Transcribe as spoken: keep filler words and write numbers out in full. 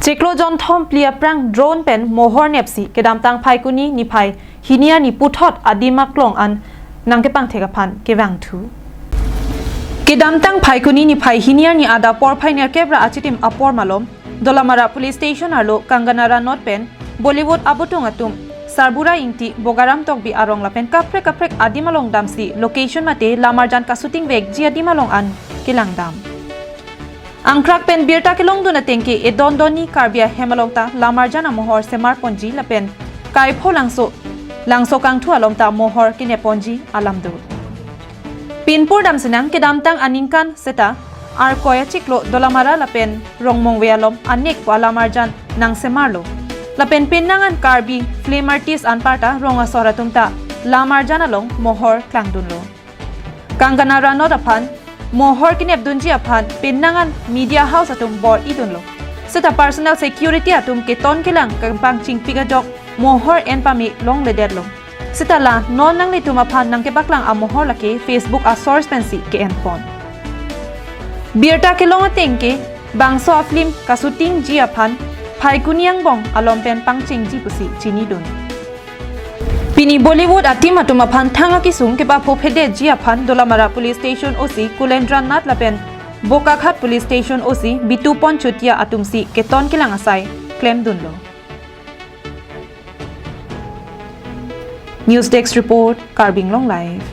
Chiklo jonthom phli aphrang drone pen mohor nepsi kedamtang Phaikuni niphai hini arni puthot adim aklong an nangkepangthek aphan kevangthu. Kedamtang Phaikuni niphai hini arni adap porphai nerkep ra achitim apor malom Dolamara Police Station arlo Kangana Ranaut pen Bollywood abutung atum Sarbura Ingti, Bogaram Tokbi arong lapen kaprek kaprek adim along damsi location mate lamarjan kasuting vekji adim along an kelangdam. Angkrak pen birta kelongdun ateng ke edon donni Karbi ahem along ta lamarjan amohor semarponji lapen kaipho langso, langso kangthu along ta mohor kenepponji alam do. Pinpur damsinang kedamtang aningkan seta Arkoi achiklo Dolamara lapen Rongmongve along anekpo alamarjan nangsemarlo. Lapen pinnangan Karbi film artist anparta rong asor atum ta lamarjan along mohor klangdunlo. Kangana Ranaut aphan mohor kenepdunji aphan pinnangan media house atum bor-idunlo. Seta personal security atum keton kelang kepangchingpik ajok mohor en pame longledetlo. Seta la non nanglitum aphan nangkepaklang amohor lake Facebook a-source pensi ke-enpon. Birta kelong ateng ke bangso a-film kasutingji aphan Phaikuni angbong along pen pangchengji pusi chinidun. Pini Bollywood a-team atum aphan thang akesung kepaphophedetji aphan Dolamara Police Station O C Kulendra Nath lapen Bokakhat Police Station O C Bitu Pon Chutia atumsi keton kelang asai klemdunlo. News Desk Report, Karbi Anglong Live.